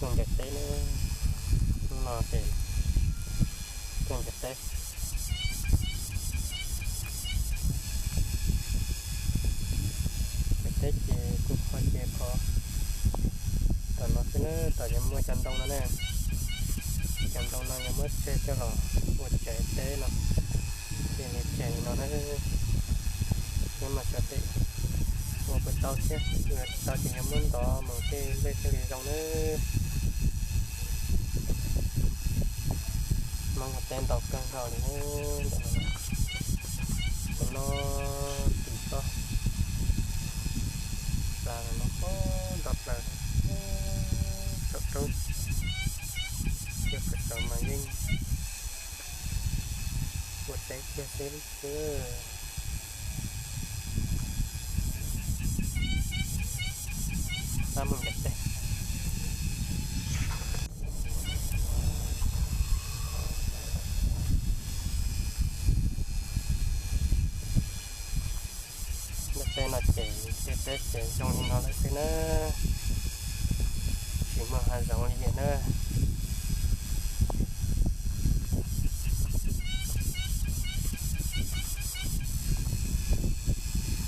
Tuaj ncaws teb na, hnub no ces tuaj ncaws teb. Ncaws teb ces kuj qhov ces qhov tom no xwb na, tom yuav muaj cov ntoo no na. Cov ntoo no yuav muab tseg coj los ua tsev teb no, ces li tseg li no na. Nyob mas xyov tej ua puas tau thiab, ua tau ces yuav muab ntov mus tej nplej thiaj li zoo na. Hmoob ua teb ntau kawg nkaus li na, ntawm no, tus no tim toj plaws no, nto plaws saum roob, coj kawm tau mas yeej ua teb kiag xwb xwb. Tab mus ncaws teb. Ncaws teb no ces tej teb ces zoo li no lawm xwb na, tsis muaj hav zoov li na.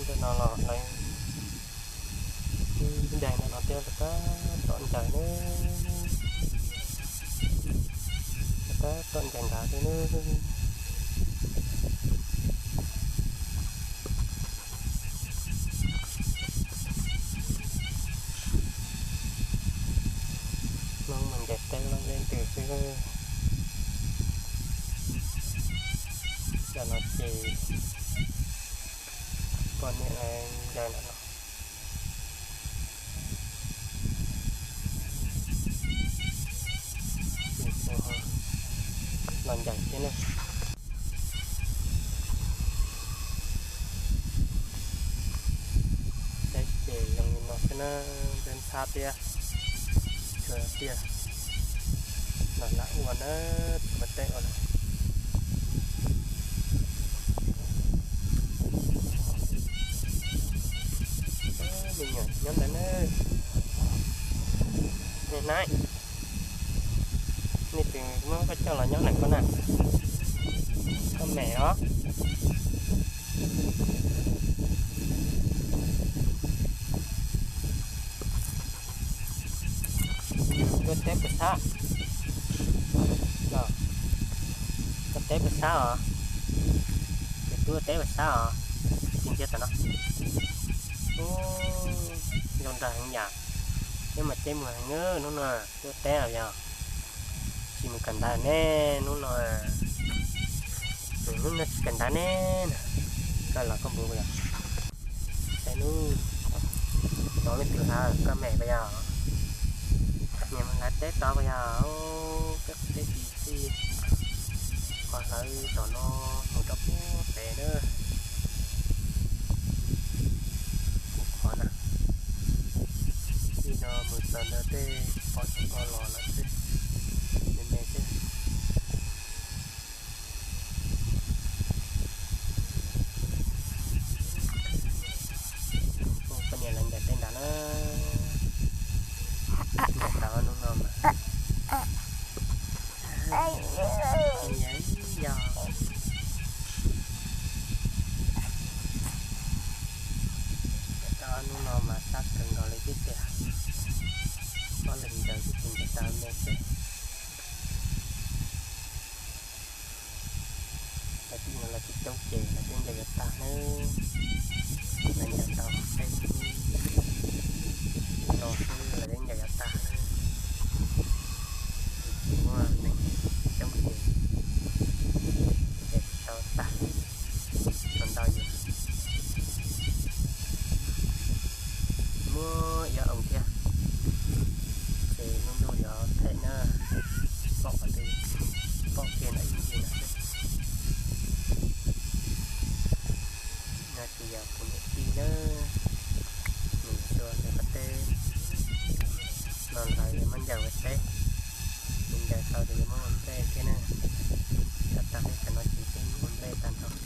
Ntawm no los lawv daig ntawm no thiab, tab tom ncaws na, tab tom ncaws nrad thiab na. Hmoob mas ncaws teb loj zeb ntws xwb. Ntawm no ces poj niam ncaws ntawm no. Los ncaws thiab na. Teb ces zoo li no xwb na, ntxhab ntxhab thiab, tsuas tiag los lam ua na, tsis muaj teb ua lawm. Me nyuam nyob ntawd na. Niam na, nej twb muab koj coj los nyob ntawm koj na, koj mem los? Tuaj teb puas sab? Tuaj teb puas sab os? Tus tub tuaj teb puas sab os? Tsis ntsia tom no. Ub, zoo nraug heev yam. Nyob mas ceb muag heev hnub no. Tuaj teb los yog tsis mus kawm ntawv ne, hnub no, hnub no tsis kawm ntawv ne. Koj los koj npuav yog, saib hnub no leej twg hlawv, koj mem puas yog? Niam mus hlawv teb tod puas yog? Peb qhov teb tsis txij, qhov hlawv tom no mus rau pem na. Kuv qhov na, txij no mus txog ntawd tej pom tau koj los lawm xwb, me me xwb. Poj niam los ncaws teb nrad na, ncaws tau hnub no mas, yog tau hnub no mas sab kawg nkaus li thiab tiag. Ob leeg ncaws xwb ces ncaws tau me xwb. Lawv tij no lawv tij coob ces lawv twb ncaws yuav tag na. Lawv ncaws tau tej no xwb lawv twb ncaws yuav tag na. Tsis muaj neeg coob ces ncaws tsis tau tag. Tau ntau yus muab ib ob oo thiab, ces lub ntuj yuav them na, pom qhov twg pom kiag ntawm ib ncig no xwb. No ces yog kuv niam tij na, nws xyuas nws qhov teb no lawv yuav muab ncaws ua teb, nws ncaws tau ces yuav muab ua nplej thiab na. Tab tag peb cov no ces peb ua nplej tag nrho.